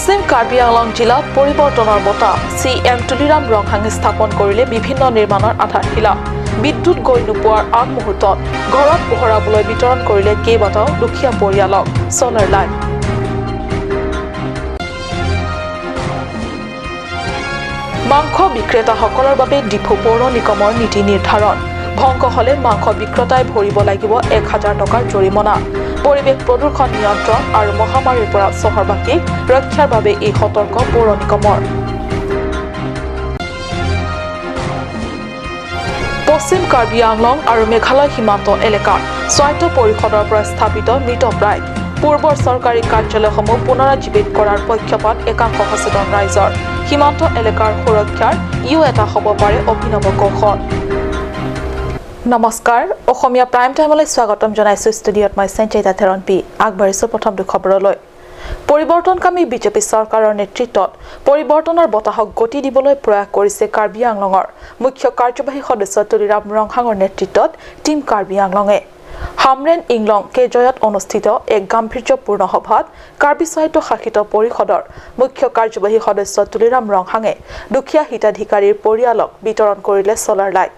পশ্চিম কাৰ্বি আংলং জিলাত পৰিৱৰ্তনৰ বতাহ। চি এম তুলিৰাম ৰংহাঙে স্থাপন কৰিলে বিভিন্ন নিৰ্মাণৰ আধাৰশিলা। বিদ্যুৎ গৈ নোপোৱাৰ আগমুহূৰ্তত ঘৰত পোহৰাবলৈ বিতৰণ কৰিলে কেইবাটাও দুখীয়া পৰিয়ালক ছ'লাৰ লাইট। মাংস বিক্ৰেতাসকলৰ বাবে ডিফু পৌৰ নিগমৰ নীতি নিৰ্ধাৰণ। ভংগ হ'লে মাংস বিক্ৰেতাই ভৰিব লাগিব 1000 টকাৰ জৰিমনা। পৰিৱেশ প্ৰদূষণ নিয়ন্ত্ৰণ আৰু মহামাৰীৰ পৰা চহৰবাসীক ৰক্ষাৰ বাবে এই সতৰ্ক পৌৰ নিগমৰ। পশ্চিম কাৰ্বি আংলং আৰু মেঘালয় সীমান্ত এলেকাত স্বায়ত্ত পৰিষদৰ পৰা স্থাপিত মৃতপ্ৰায় পূৰ্বৰ চৰকাৰী কাৰ্যালয়সমূহ পুনৰুজ্জীৱিত কৰাৰ পক্ষপাত একাংশ সচেতন ৰাইজৰ। সীমান্ত এলেকাৰ সুৰক্ষাৰ ইও এটা হ'ব পাৰে অভিনৱ কৌশল। নমস্কাৰ, অসমীয়া প্ৰাইম টাইমলৈ স্বাগতম জনাইছোঁ। ষ্টুডিঅ'ত মই চেঞ্চেতা থেৰণ পি। আগবাঢ়িছোঁ প্ৰথমটো খবৰলৈ। পৰিৱৰ্তনকামী বিজেপি চৰকাৰৰ নেতৃত্বত পৰিৱৰ্তনৰ বতাহক গতি দিবলৈ প্ৰয়াস কৰিছে কাৰ্বি আংলঙৰ মুখ্য কাৰ্যবাহী সদস্য তুলিৰাম ৰংহাঙৰ নেতৃত্বত টীম কাৰ্বি আংলঙে। হামৰেন ইংলং কেজয়ত অনুষ্ঠিত এক গাম্ভীৰ্যপূৰ্ণ সভাত কাৰ্বি স্বায়ত্ত শাসিত পৰিষদৰ মুখ্য কাৰ্যবাহী সদস্য তুলিৰাম ৰংহাঙে দুখীয়া হিতাধিকাৰীৰ পৰিয়ালক বিতৰণ কৰিলে ছ'লাৰ লাইট।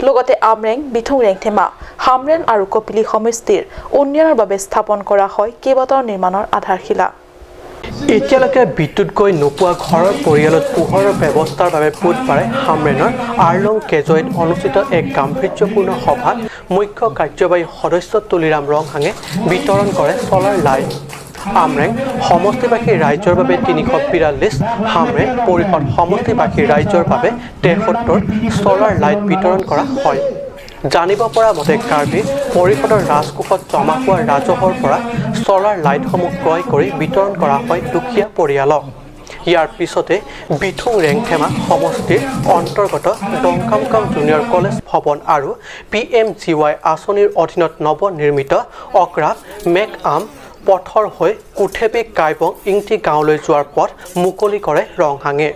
লগতে আমৰেং, বিথুং ৰেংথেমা, হামৰেন আৰু কপিলী সমষ্টিৰ উন্নয়নৰ বাবে স্থাপন কৰা হয় কেইবাটাও নিৰ্মাণৰ আধাৰশিলা। এতিয়ালৈকে বিদ্যুৎ গৈ নোপোৱা ঘৰৰ পৰিয়ালত পোহৰৰ ব্যৱস্থাৰ বাবে বুধবাৰে হামৰেনৰ আৰলং কেজয়ত অনুষ্ঠিত এক গাম্ভীৰ্যপূৰ্ণ সভাত মুখ্য কাৰ্যবাহী সদস্য তুলিৰাম ৰংহাঙে বিতৰণ কৰে ছ'লাৰ লাইট। আমৰেং সমষ্টিবাসী ৰাইজৰ বাবে 342, হামৰেন পৰিষদ সমষ্টিবাসী ৰাইজৰ বাবে 73 ছ'লাৰ লাইট বিতৰণ কৰা হয়। জানিব পৰা মতে কাৰ্বি পৰিষদৰ ৰাজকোষত জমা হোৱা ৰাজহৰ পৰা ছ'লাৰ লাইটসমূহ ক্ৰয় কৰি বিতৰণ কৰা হয় দুখীয়া পৰিয়ালক। ইয়াৰ পিছতে বিথুং ৰেংথেমা সমষ্টিৰ অন্তৰ্গত ডংকামকাম জুনিয়ৰ কলেজ ভৱন আৰু পি এম জি ৱাই আঁচনিৰ অধীনত নৱনিৰ্মিত অক্ৰাপ মেক আম পথৰ হৈ কুঠেপি কাইবং ইংটি গাঁৱলৈ যোৱাৰ পথ মুকলি কৰে ৰংহাঙে।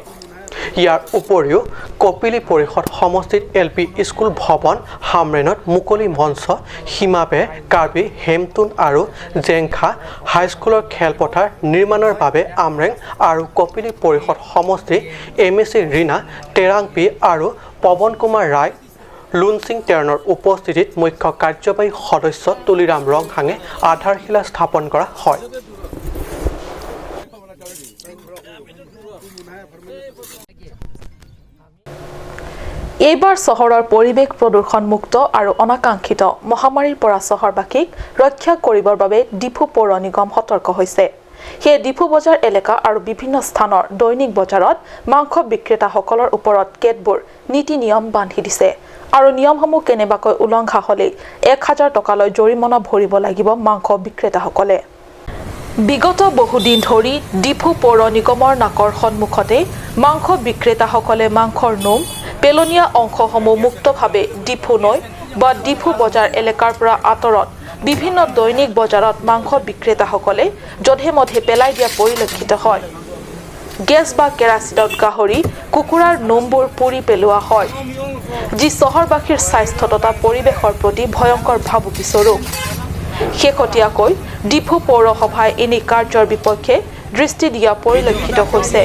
ইয়াৰ উপৰিও কপিলী পৰিষদ সমষ্টিত এল পি স্কুল ভৱন, হামৰেনত মুকলি মঞ্চ, সীমাবে কাৰ্বি হেমতুন আৰু জেংখা হাইস্কুলৰ খেলপথাৰ নিৰ্মাণৰ বাবে আমৰেং আৰু কপিলী পৰিষদ সমষ্টিৰ M A C Rina Terangpi আৰু পৱন কুমাৰ ৰায় লুনচিং টেৰণৰ উপস্থিতিত মুখ্য কাৰ্যবাহী সদস্য তুলিৰাম ৰংহাঙে আধাৰশিলা স্থাপন কৰা হয়। এইবাৰ চহৰৰ পৰিৱেশ প্ৰদূষণ মুক্ত আৰু অনাকাংক্ষিত মহামাৰীৰ পৰা চহৰবাসীক ৰক্ষা কৰিবৰ বাবে ডিফু পৌৰ নিগম সতৰ্ক হৈছে। সেয়ে ডিফু বজাৰ এলেকা আৰু বিভিন্ন স্থানৰ দৈনিক বজাৰত মাংস বিক্ৰেতাসকলৰ ওপৰত কেতবোৰ নীতি নিয়ম বান্ধি দিছে আৰু নিয়মসমূহ কেনেবাকৈ উলংঘা হ'লেই 1000 টকালৈ জৰিমনা ভৰিব লাগিব মাংস বিক্ৰেতাসকলে। বিগত বহুদিন ধৰি ডিফু পৌৰ নিগমৰ নাকৰ সন্মুখতে মাংস বিক্ৰেতাসকলে মাংসৰ নোম পেলনীয়া অংশসমূহ মুক্তভাৱে ডিফু নৈ বা ডিফু বজাৰ এলেকাৰ পৰা আঁতৰত বিভিন্ন দৈনিক বজাৰত মাংস বিক্ৰেতাসকলে যধে মধে পেলাই দিয়া পৰিলক্ষিত হয়। গেছ বা কেৰাচিনত গাহৰি, কুকুৰাৰ নোমবোৰ পুৰি পেলোৱা হয়, যি চহৰবাসীৰ স্বাস্থ্য তথা পৰিৱেশৰ প্ৰতি ভয়ংকৰ ভাবুকি স্বৰূপ। শেহতীয়াকৈ ডিফু পৌৰসভাই এনে কাৰ্যৰ বিপক্ষে দৃষ্টি দিয়া পৰিলক্ষিত হৈছে।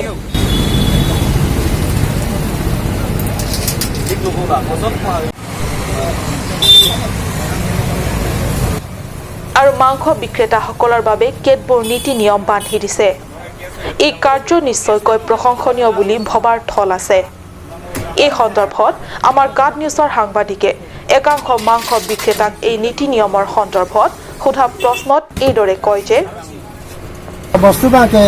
আৰু মাংস বিক্ৰেতাসকলৰ বাবে কেতবোৰ নীতি নিয়ম বান্ধি দিছে। এই কাৰ্য নিশ্চয়কৈ প্ৰশংসনীয় বুলি ভবাৰ থল আছে। এই সন্দৰ্ভত আমাৰ গাড নিউজৰ সাংবাদিকে একাংশ মাংস বিক্ৰেতাক এই নীতি নিয়মৰ সন্দৰ্ভত সোধা প্ৰশ্নত এইদৰে কয় যে বস্তু বাকে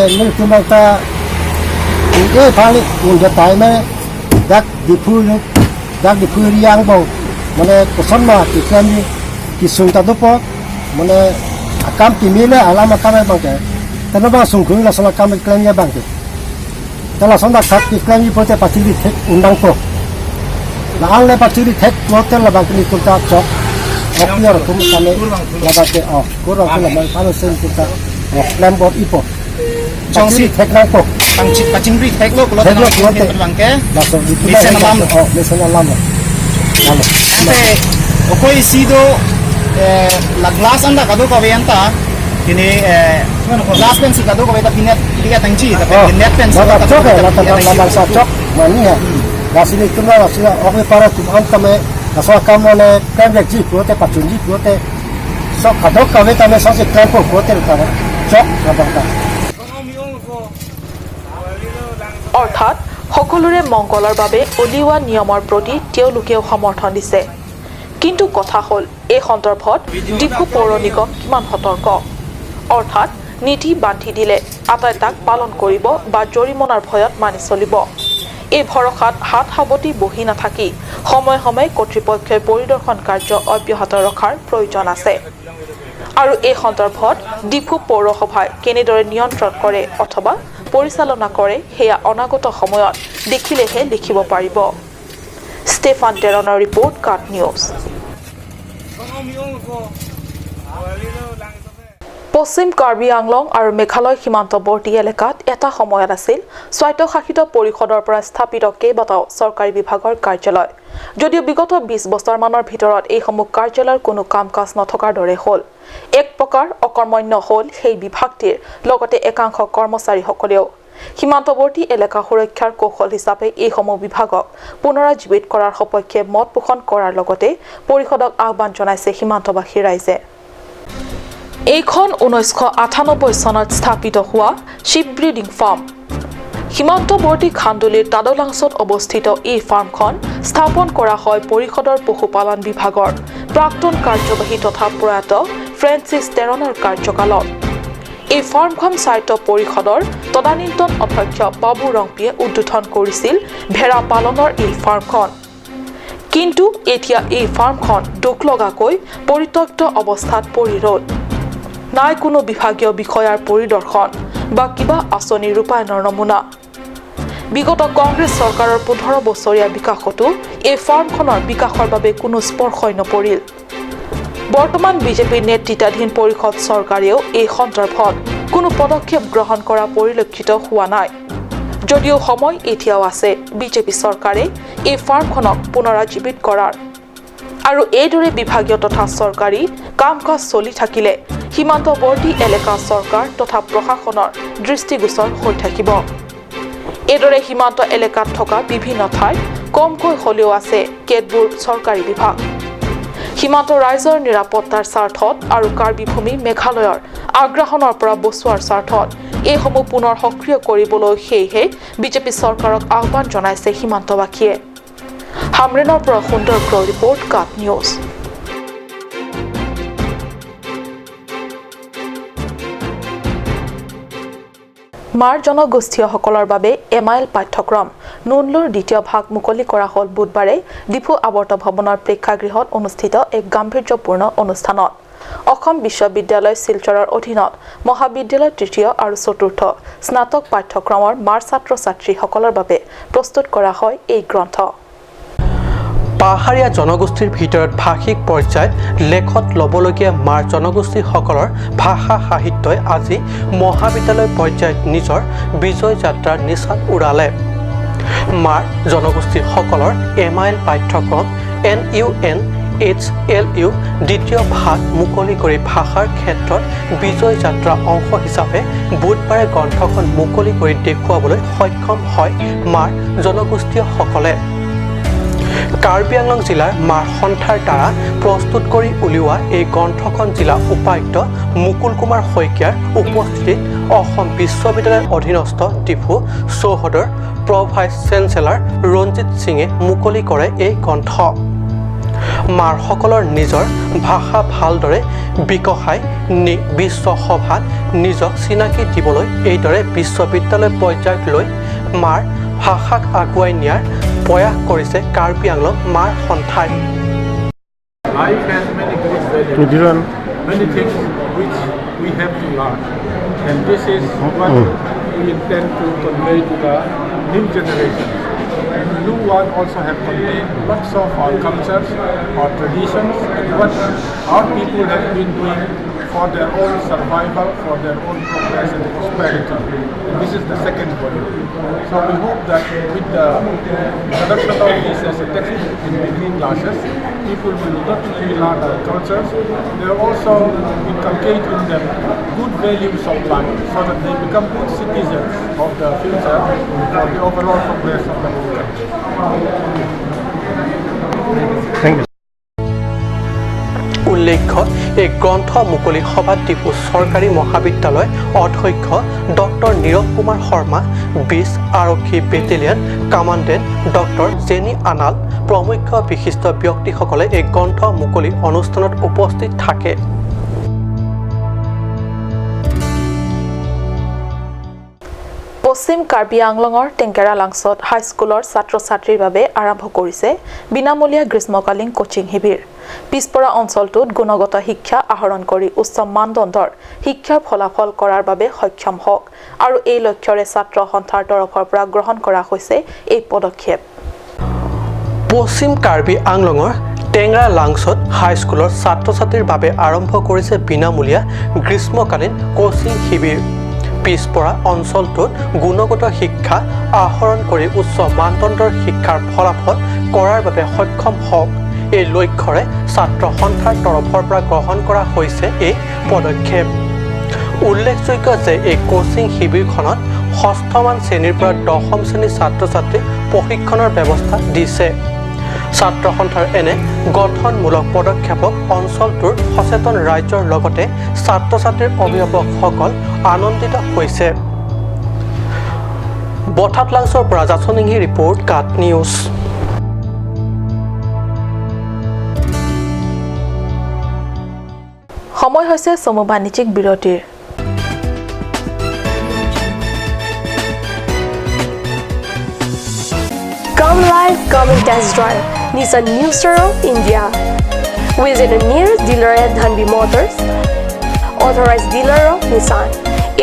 মানে মানে akam kimile alam akam bangke tena ba sungkhung la sala kam kleng ya bangke tela sonda khat ki kleng pote pachiri thek undang po la ang le pachiri thek hotel la bangke ni kulta chok okniar tum kame la bangke o kurang la man kame sen kulta o klem bot ipo chongsi thek na po pangchit pachingri thek lo kulta bangke la so misen lam o misen lam lam ante okoi sido la glass anda kadu kaventa Kini last pen sika do ko ta pinet liga tangji ta pen net pen sika ta chok la ta la sa chok mani ha la sini tumna la sini ok para tum antame la sa kamone kan ji ko te pachunji ko te so khadok ka ve ta me sa se kan ko ko te ta chok la ta। অৰ্থাৎ সকলোৰে মংগলৰ বাবে উলিওৱা নিয়মৰ প্ৰতি তেওঁলোকেও সমৰ্থন দিছে। কিন্তু কথা হ'ল এই সন্দৰ্ভত ডিফু পৌৰ নিগম কিমান সতৰ্ক? অৰ্থাৎ নীতি বান্ধি দিলে আটাই তাক পালন কৰিব বা জৰিমনাৰ ভয়ত মানি চলিব। এই ভৰসাত হাত সাৱটি বহি নাথাকি সময়ে সময়ে কৰ্তৃপক্ষই পৰিদৰ্শন কাৰ্য অব্যাহত ৰখাৰ প্ৰয়োজন আছে। আৰু এই সন্দৰ্ভত ডিফু পৌৰসভাই কেনেদৰে নিয়ন্ত্ৰণ কৰে অথবা পৰিচালনা কৰে সেয়া অনাগত সময়ত দেখিলেহে লিখিব পাৰিব। ষ্টেফান টেৰণৰ ৰিপৰ্ট, কাট নিউজ। পশ্চিম কাৰ্বি আংলং আৰু মেঘালয় সীমান্তৱৰ্তী এলেকাত এটা সময়ত আছিল স্বায়ত্তশাসিত পৰিষদৰ পৰা স্থাপিত কেইবাটাও চৰকাৰী বিভাগৰ কাৰ্যালয়। যদিও বিগত 20 বছৰমানৰ ভিতৰত এইসমূহ কাৰ্যালয়ৰ কোনো কাম কাজ নথকাৰ দৰে হ'ল। এক প্ৰকাৰ অকৰ্মণ্য হ'ল সেই বিভাগটিৰ লগতে একাংশ কৰ্মচাৰীসকলেও। সীমান্তৱৰ্তী এলেকা সুৰক্ষাৰ কৌশল হিচাপে এইসমূহ বিভাগক পুনৰুজ্জীৱিত কৰাৰ সপক্ষে মত পোষণ কৰাৰ লগতে পৰিষদক আহ্বান জনাইছে সীমান্তবাসী ৰাইজে। এইখন 1998 চনত স্থাপিত হোৱা শ্বিপ ব্ৰিডিং ফাৰ্ম। সীমান্তৱৰ্তী খান্দুলিৰ তাদলাংছত অৱস্থিত এই ফাৰ্মখন স্থাপন কৰা হয় পৰিষদৰ পশুপালন বিভাগৰ প্ৰাক্তন কাৰ্যবাহী তথা প্ৰয়াত ফ্ৰেন্সিছ টেৰণৰ কাৰ্যকালত। এই ফাৰ্মখন স্বায়ত্ত পৰিষদৰ তদানীন্তন অধ্যক্ষ বাবু ৰংপিয়ে উদ্বোধন কৰিছিল ভেড়া পালনৰ এই ফাৰ্মখন। কিন্তু এতিয়া এই ফাৰ্মখন দুখ লগাকৈ পৰিত্যক্ত অৱস্থাত পৰি ৰ'ল। নাই কোনো বিভাগীয় বিষয়াৰ পৰিদৰ্শন বা কিবা আঁচনি ৰূপায়ণৰ নমুনা। বিগত কংগ্ৰেছ চৰকাৰৰ 15 বছৰীয়া বিকাশতো এই ফাৰ্মখনৰ বিকাশৰ বাবে কোনো স্পৰ্শই নপৰিল। বৰ্তমান বিজেপিৰ নেতৃত্বাধীন পৰিষদ চৰকাৰেও এই সন্দৰ্ভত কোনো পদক্ষেপ গ্ৰহণ কৰা পৰিলক্ষিত হোৱা নাই। যদিও সময় এতিয়াও আছে বিজেপি চৰকাৰে এই ফাৰ্মখনক পুনৰুজ্জীৱিত কৰাৰ। আৰু এইদৰে বিভাগীয় তথা চৰকাৰী কাম কাজ চলি থাকিলে সীমান্তৱৰ্তী এলেকা চৰকাৰ তথা প্ৰশাসনৰ দৃষ্টিগোচৰ হৈ থাকিব। এইদৰে সীমান্ত এলেকাত থকা বিভিন্ন ঠাইত কমকৈ হ'লেও আছে কেতবোৰ চৰকাৰী বিভাগ। সীমান্ত ৰাইজৰ নিৰাপত্তাৰ স্বাৰ্থত আৰু কাৰ্বি ভূমি মেঘালয়ৰ আগ্ৰাসনৰ পৰা বচোৱাৰ স্বাৰ্থত এইসমূহ পুনৰ সক্ৰিয় কৰিবলৈ সেয়েহে বিজেপি চৰকাৰক আহ্বান জনাইছে সীমান্তবাসীয়ে। হামৰেনৰ পৰা সুন্দৰ ক্ৰ' ৰিপৰ্ট, কাট নিউজ। মাৰ জনগোষ্ঠীয়সকলৰ বাবে এমাইল পাঠ্যক্ৰম নুনলুৰ দ্বিতীয় ভাগ মুকলি কৰা হ'ল বুধবাৰে ডিফু আৱৰ্ত ভৱনৰ প্ৰেক্ষাগৃহত অনুষ্ঠিত এক গাম্ভীৰ্যপূৰ্ণ অনুষ্ঠানত। অসম বিশ্ববিদ্যালয় শিলচৰৰ অধীনত মহাবিদ্যালয় তৃতীয় আৰু চতুৰ্থ স্নাতক পাঠ্যক্ৰমৰ মাৰ ছাত্ৰ ছাত্ৰীসকলৰ বাবে প্ৰস্তুত কৰা হয় এই গ্ৰন্থ। পাহাৰীয়া জনগোষ্ঠীৰ ভিতৰত ভাষিক পৰ্যায়ত লেখত ল'বলগীয়া মাৰ জনগোষ্ঠীসকলৰ ভাষা সাহিত্যই আজি মহাবিদ্যালয় পৰ্যায়ত নিজৰ বিজয় যাত্ৰাৰ নিচান উৰালে। মাৰ জনগোষ্ঠীসকলৰ এমাইল পাঠ্যক্ৰম NUNHLU দ্বিতীয় ভাগ মুকলি কৰি ভাষাৰ ক্ষেত্ৰত বিজয় যাত্ৰা অংশ হিচাপে বুধবাৰে গ্ৰন্থখন মুকলি কৰি দেখুৱাবলৈ সক্ষম হয় মাৰ জনগোষ্ঠীয়সকলে। কাৰ্বি আংলং জিলাৰ মাৰ সন্থাৰ দ্বাৰা প্ৰস্তুত কৰি উলিওৱা এই গ্ৰন্থখন জিলা উপায়ুক্ত মুকুল কুমাৰ শইকীয়াৰ উপস্থিতিত অসম বিশ্ববিদ্যালয়ৰ অধীনস্থ ডিফু চৌহদৰ প্ৰ ভাইচ চেঞ্চেলৰ ৰঞ্জিত সিঙে মুকলি কৰে এই গ্ৰন্থ। মাৰসকলৰ নিজৰ ভাষা ভালদৰে বিকশাই নি বিশ্ব সভাত নিজক চিনাকি দিবলৈ এইদৰে বিশ্ববিদ্যালয় পৰ্যায়ত লৈ মাৰ ভাষাক আগুৱাই নিয়াৰ প্ৰয়াস কৰিছে কাৰ্বি আংলং মাৰ সন্থাই। Life has many good values, many things which we have to learn, and this is what we intend to convey to the new generation. And new one also have contained lots of our cultures, our traditions, and what our people have been doing for their own survival, for their own progress and prosperity. And this is the second volume. So we hope that with the introduction of this as a textbook in degree classes, people will not only learn our cultures, they will also inculcate in them good values of life so that they become good citizens of the future for the overall progress of the whole country. Thank you. উল্লেখ্য, এই গ্ৰন্থ মুকলি সভাত ডিফু চৰকাৰী মহাবিদ্যালয় অধ্যক্ষ doctor নীৰৱ কুমাৰ শৰ্মা, 20 আৰক্ষী battalion commandant doctor জেনী আনাল প্ৰমুখ্য বিশিষ্ট ব্যক্তিসকলে এই গ্ৰন্থ মুকলি অনুষ্ঠানত উপস্থিত থাকে। পশ্চিম কাৰ্বি আংলঙৰ টেংকেৰা লাংচত হাইস্কুলৰ ছাত্ৰ ছাত্ৰীৰ বাবে আৰম্ভ কৰিছে বিনামূলীয়া গ্ৰীষ্মকালীন কোচিং শিবিৰ। পিছপৰা অঞ্চলটোত গুণগত শিক্ষা আহৰণ কৰি উচ্চ মানদণ্ডৰ শিক্ষাৰ ফলাফল কৰাৰ বাবে সক্ষম হওক আৰু এই লক্ষ্যৰে ছাত্ৰ সন্থাৰ তৰফৰ পৰা গ্ৰহণ কৰা হৈছে এই পদক্ষেপ। পশ্চিম কাৰ্বি আংলঙৰ টেংৰা লাংচত হাইস্কুলৰ ছাত্ৰ ছাত্ৰীৰ বাবে আৰম্ভ কৰিছে বিনামূলীয়া গ্ৰীষ্মকালীন কোচিং শিবিৰ। পিছপৰা অঞ্চলটোত গুণগত শিক্ষা আহৰণ কৰি উচ্চ মানদণ্ডৰ শিক্ষাৰ ফলাফল কৰাৰ বাবে সক্ষম হওক, এই লক্ষ্যৰে ছাত্ৰ সন্থাৰ তৰফৰ পৰা গ্ৰহণ কৰা হৈছে এই পদক্ষেপ। উল্লেখযোগ্য যে এই কোচিং শিবিৰখনত ষষ্ঠমান শ্ৰেণীৰ পৰা দশম শ্ৰেণীৰ ছাত্ৰ ছাত্ৰীক প্ৰশিক্ষণৰ ব্যৱস্থা দিছে। ছাত্ৰ সন্থাৰ এনে গঠনমূলক পদক্ষেপক অঞ্চলটোৰ সচেতন ৰাইজৰ লগতে ছাত্ৰ ছাত্ৰীৰ অভিভাৱকসকল আনন্দিত হৈছে। বঠাতলাংছৰ পৰা জাচনিংহি ৰিপৰ্ট, কাট নিউজ। সময় হৈছে চমু বাণিজ্যিক বিৰতিৰ। Come live, come and test drive Nissan New Star of India. Visit the nearest dealer at Dhanbi Motors, authorized dealer of Nissan,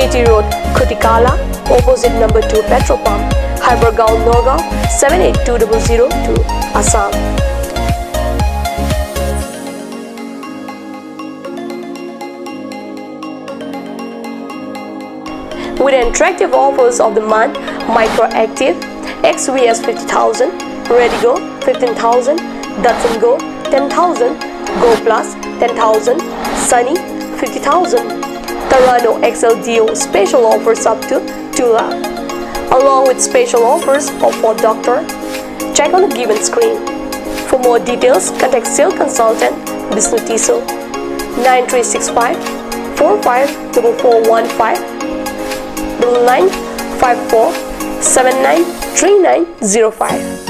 AT Road, Khutikala, opposite number 2 petrol pump, Hypergaon, Nagaon, 782002, Assam. With attractive offers of the month, Micro Active, XVS 50,000, Redigo 15,000, Datsun Go 10,000, Go Plus 10,000, Sunny 50,000, Terrano XLDO special offers up to 2 lakh, along with special offers of Ford Doctor. Check on the given screen. For more details, contact sales consultant Bishnu Tiso 9365 454415 9954 793905.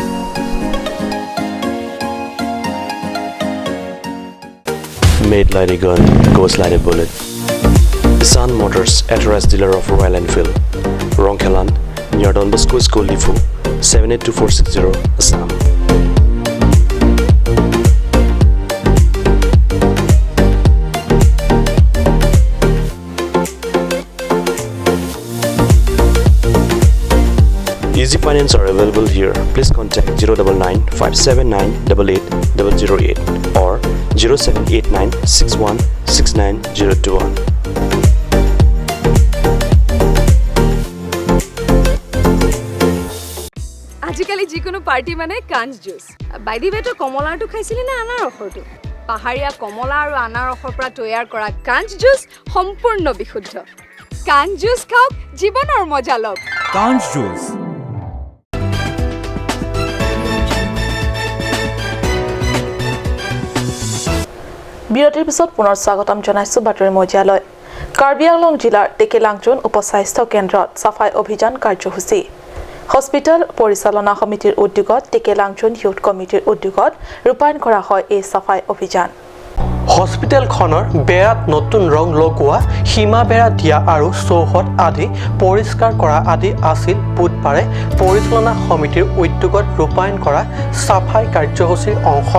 Made like a gun, goes like a bullet. Nissan Motors, authorized dealer of Royal Enfield, Rongkhelan, near Don Bosco School, Diphu, 782460, Assam. Easy finance are available here. Please contact 099 579 88 008 or 0789 61 69021. আজিকালি যিকোনো party মানে কাঞ্চ juice. By the ৱে, তই কমলাৰটো খাইছিলি নে আনাৰসৰটো? পাহাৰীয়া কমলা আৰু আনাৰসৰ পৰা তৈয়াৰ কৰা কাঞ্চ জুচ সম্পূৰ্ণ বিশুদ্ধ। কাঞ্চ জুচ খাওক, জীৱনৰ মজা লওক। কাঞ্চ জুচ। বিৰতিৰ পিছত পুনৰ স্বাগতম জনাইছো বাতৰি মজিয়ালৈ। কাৰ্বি আংলং জিলাৰ টেকেলাংজুন উপস্বাস্থ্য কেন্দ্ৰত চাফাই অভিযান কাৰ্যসূচী। হস্পিটেল পৰিচালনা সমিতিৰ উদ্যোগত টেকেলাংজুন ইউথ কমিটিৰ উদ্যোগত ৰূপায়ণ কৰা হয় এই চাফাই অভিযান। হস্পিটেলখনৰ বেৰাত নতুন ৰং লগোৱা, সীমা বেৰা দিয়া আৰু চৌহদ আদি পৰিষ্কাৰ কৰা আদি আছিল বুধবাৰে পৰিচালনা সমিতিৰ উদ্যোগত ৰূপায়ণ কৰা চাফাই কাৰ্যসূচীৰ অংশ।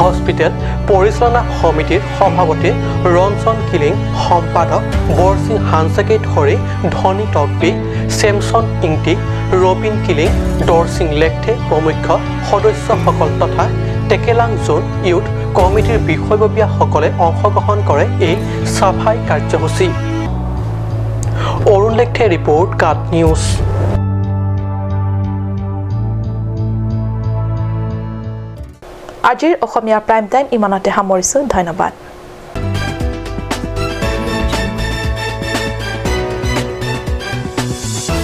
হস্পিটেল পৰিচালনা সমিতিৰ সভাপতি ৰঞ্জন কিলিং, সম্পাদক বৰসিং হানচাকে ধৰি ধনী টকবি, চেমছন ইংটি, ৰবীন কিলিং, দৰচিং লেখথে প্ৰমুখ্য সদস্যসকল তথা টেকেলাং জোন ইউথ কমিটিৰ বিষয়ববীয়াসকলে অংশগ্ৰহণ কৰে এই চাফাই কাৰ্যসূচী। অৰুণ লেখথে ৰিপৰ্ট, কাট নিউজ। আজিৰ অসমীয়া প্ৰাইম টাইম ইমানতে সামৰিছোঁ। ধন্যবাদ।